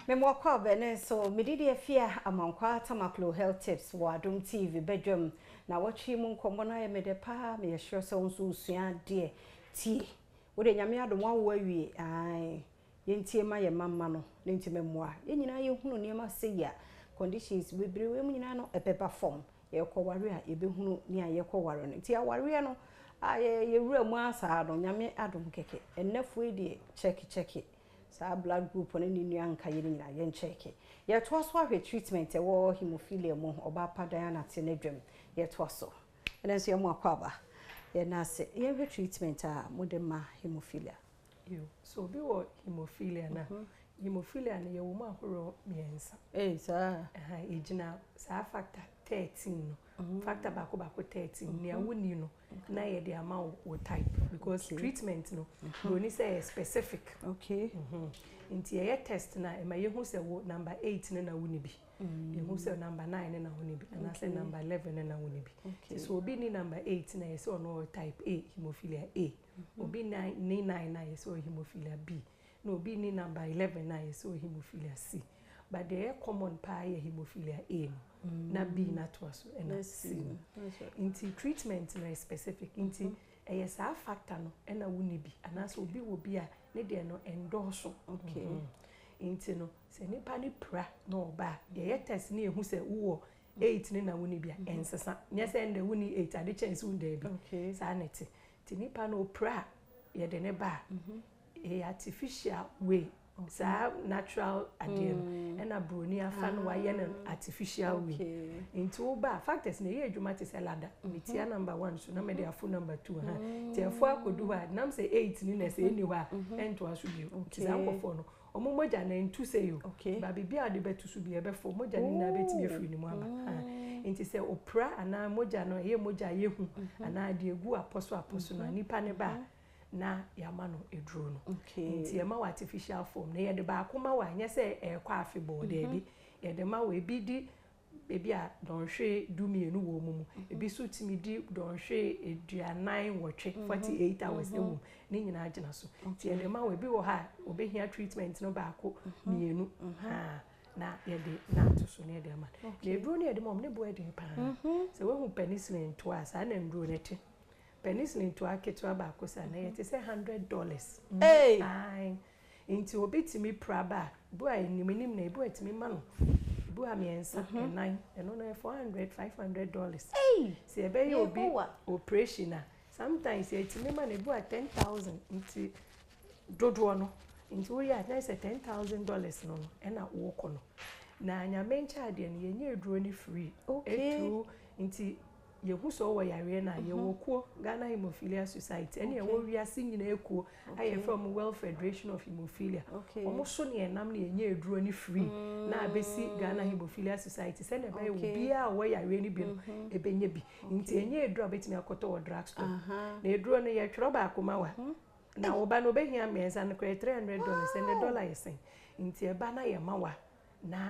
Mema wo akwaaba ɛnnɛ nso me didi afia Amankwaa Tamaklo Health Tips wɔ Adom TV badwam. Nawɔtwe yi mu nkɔmmɔ no ayɛ me dɛ paa, meyɛ sure sɛ wo nso wosua adeɛ. Tie! Wo deɛ Nyame adom woawo awie, ae. Yɛntie ma yɛn mma mma no ne nti mɛmmoa yɛn nyinaa yɛhunu nneɛma sei a conditions bebree wei mu nyinaa no ɛbɛba fam. Yɛrekɔware a yɛbɛhunu nea yɛrekɔware no. Nti awareɛ no a yɛwura mu ara saa no Nyame adom kɛkɛ. Ɛnnɛfoɔ yi deɛ kyɛke kyɛke saa blood group no ne nua nkaeɛ no nyinaa yɛnkyɛke. Yɛretoa so ahwɛ treatment ɛwɔ hemophilia mu ɔbaa pa Diana te n'adwam. Yɛretoa so. Ɛnnɛ nso yɛn mo akwaaba. Yɛn ase. Yɛnhwɛ treatment a mode ma hemophilia. Yiw. So obi wɔ hemophilia no a, hemophilia no yɛwɔ mu ahorow mmiɛnsa. Ei, saa? Ɛha, egyina saa factor 13 no, factor baako baako 13, nea wonni no na yɛde ama wo wo type because treatment no, buroni sɛ ɛyɛ specific. Okay. Nti yɛyɛ test no a, ɛma yɛhu sɛ wo number 8 no na wonni bi. Yɛhu sɛ number 9 no na wonni bi anaasɛ number 11 no na wonni bi. Nti sɛ obi nni number 8 no a, yɛsɛ ɔno ɔwɔ type A, hemophilia A. Obi nni 9 a yɛsɛ ɔyɛ hemophilia B, na obi nni number 11 a yɛsɛ ɔyɛ hemophilia C. But deɛ ɛyɛ common paa yɛ hemophilia A no, na B no atoa so ɛna C no. Nti treatment no yɛ specific. Nti ɛyɛ saa factor no ɛna wonni bi, anaasɛ obi wɔ bi a ne deɛ no ɛndɔɔso. Nti no, sɛ nipa no pira na ɔba a, yɛyɛ test na yɛhu sɛ wowɔ 8 no na wonni bi a, ɛnsesa. Nyɛ sɛ ɛndɛ wonni 8, ade kyɛn sɛ wonni daabi. Saa na ɛte. Nti nipa no opira a, yɛde no ba a, ɛyɛ artificial way, saa natural adeɛ no, ɛna buroni afa no wayɛ no artificial way. Nti woba a, factors no ɛyɛ adwuma te sɛ ladder. Metia number one so na mede afo number two ha. Nti ɛfo akɔdu hɔ a, nam sɛ 8 ni na sɛ ɛnni hɔ a, ɛntoa so bio. Nti saa nkurɔfoɔ no, wɔn mogya no ɛntu sei o, ba biribi a wɔde bɛto so bi ɛbɛfɔ, mogya no nyinaa bɛtumi afiri ne mu aba. Nti sɛ opira anaa mogya no ɛyɛ mogya a yɛhu anaa deɛ ɛgu apɔ so apɔ so no a, nipa no ba a, na yɛama no aduro no. Nti yɛma wo artificial form na yɛde baako ma wo a, nyɛ sɛ ɛrekɔ afebɔɔ, daabi. Yɛde ma wo, ebi di ebi a dɔnhwere 12 wɔ mu, ebi nso tumi di dɔnhwere 48, 48 hours wɔ mu, ne nyinaa gyina so. Nti yɛde ma wo, ebi wɔ hɔ a obɛhia treatment no baako, mmienu, na yɛde na ato so na yɛde ama no. Na aduro no yɛde ma wɔn, ne bo yɛ den paa. Sɛ woahu penicillin toa a, saa na nnuro no te. Penicillin toa ketewa baako saa na yɛte sɛ $100. Hey! Nti obi tumi pira ba a, ebi a anim anim na ebi a ɛtumi ma no, ebi a mmiɛnsa, ɛnan, ɛno no yɛ 400, $500. Sɛ yɛbɛyɛ obi operation a, sometimes yɛtumi ma no ebi a 10,000 nti dodoɔ no. Nti woyɛ a na sɛ $10,000 no ɛna wokɔ no. Na Nyame nkyɛ adeɛ no, yɛnyɛ aduro no free. Ɛturu nti yɛhu sɛ ɔwɔ yareɛ no a, yɛwɔ kuo, Ghana Hemophilia Society, ɛne ɛwɔ wiase nyinaa kuo a yɛfrɛ wɔn World Federation of Hemophilia. Wɔn so ne yɛnam ne yɛnyɛ aduro no free na abɛsi Ghana Hemophilia Society sɛnea ɛbɛyɛ obiara a ɔwɔ yareɛ no bi no ɛbɛnya bi. Nti ɛnyɛ aduro a wobɛtumi akɔtɔ wɔ drug store. Na aduro no yɛtwerɛ baako ma wa. Na wo ba no obɛhia mmiɛnsa no koraa $300, ɛnɛ dollar yɛ sɛn. Nti ɛba na yɛma wa na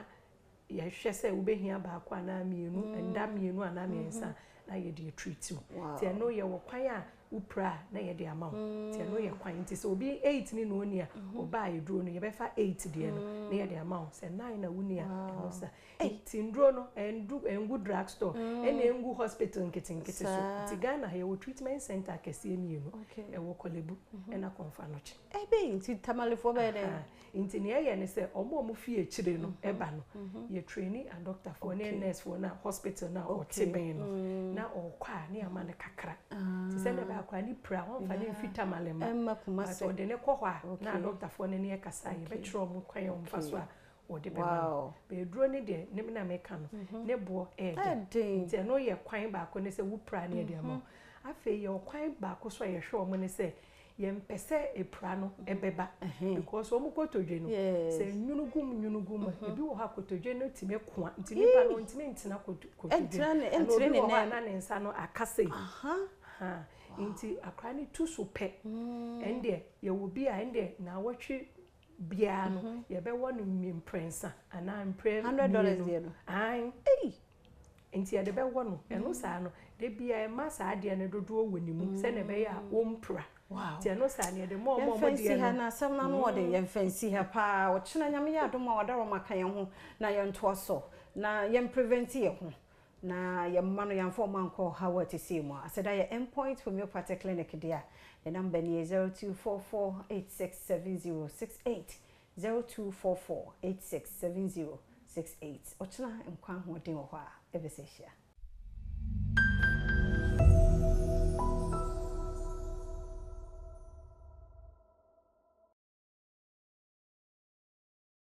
yɛhwɛ sɛ wobɛhia baako anaa mmienu, nda mmienu anaa mmiɛnsa na yɛde atreat wo. Nti ɛno yɛwɔ kwan a wopira a na yɛde ama wo. Nti ɛno yɛ kwan. Nti sɛ obi 8 ne na ɔnni a, ɔba a aduro no yɛbɛfa 8 deɛ no na yɛde ama wo. Sɛ 9 na wonni a, ɛno sa. Nti nduro no ɛngu drug store ɛna ɛngu hospital nketenkete so. Nti Ghana ha yɛwɔ treatment center akɛseɛ mmienu. Ɛwɔ Korle Bu ɛna Komfo Anokye. Ɛbɛn nti Tamalefoɔ bɛyɛ dɛn? Nti nea ɛyɛ ne sɛ ɔmo a ɔmo fi akyire no ɛba no, yɛ traini adɔktafoɔ ne nursefoɔ no a hospital no a ɔte bɛn no na ɔkɔ a ne ama no kakra. Nti sɛdeɛ ɛbɛyɛ akwadaa no pira a ɔmfa no mfi Tamale mma. But ɔde no kɔ hɔ a na adɔktafoɔ no ne ɛkasa a yɛbɛkyerɛ ɔmo kwan a ɔmfa so a wɔde bɛma no. But aduro no deɛ ne na meka no, ne boɔ ɛyɛ den. Nti ɛno yɛ kwan baako ne sɛ wopira ne yɛde ama wo. Afei yɛwɔ kwan baako so a yɛhwɛ ɔmo ne sɛ yɛmpɛ sɛ epira no ɛbɛba because wɔn kotodwe no sɛ nwunu gum nwunu gum a ebi wɔ hɔ a kotodwe no tumi koa nti nipa no ntumi ntena kotodwe no ɛna obi wɔ hɔ a na ne nsa no aka sei nti akwadaa no tu so pɛ ɛndeɛ yɛwɔ bi a ɛndeɛ naawɔtwe biara no yɛbɛwɔ no mprɛnsa anaa mprɛ mmienu. $100 deɛ no. Ae. Nti yɛde bɛwɔ no. Ɛno saa no, da biara ɛma saa adeɛ no dodoɔ wɔ ne mu sɛdeɛ ɛbɛyɛ a ɔmpira. Nti ɛno saa no, yɛde ma wɔn a Yɛmfa wɔn nsi deɛ ha no. na asɛm no ano ɔden. Yɛmfa nsi ha paa. Ɔkyena Nyame yɛ adom a wadaroma ka yɛn ho na yɛntoa so na yɛn prevent yɛn ho na yɛn mma no yɛamfa wɔn ankɔ ɔhaw a ɛte sei mu a. Aseda yɛ Endpoint Homeopathic Clinic dea. Ne number nie 0244867068, 0244867068. Ɔkyena nkwa ahoɔden wɔ hɔ a yɛbɛsan ahyia.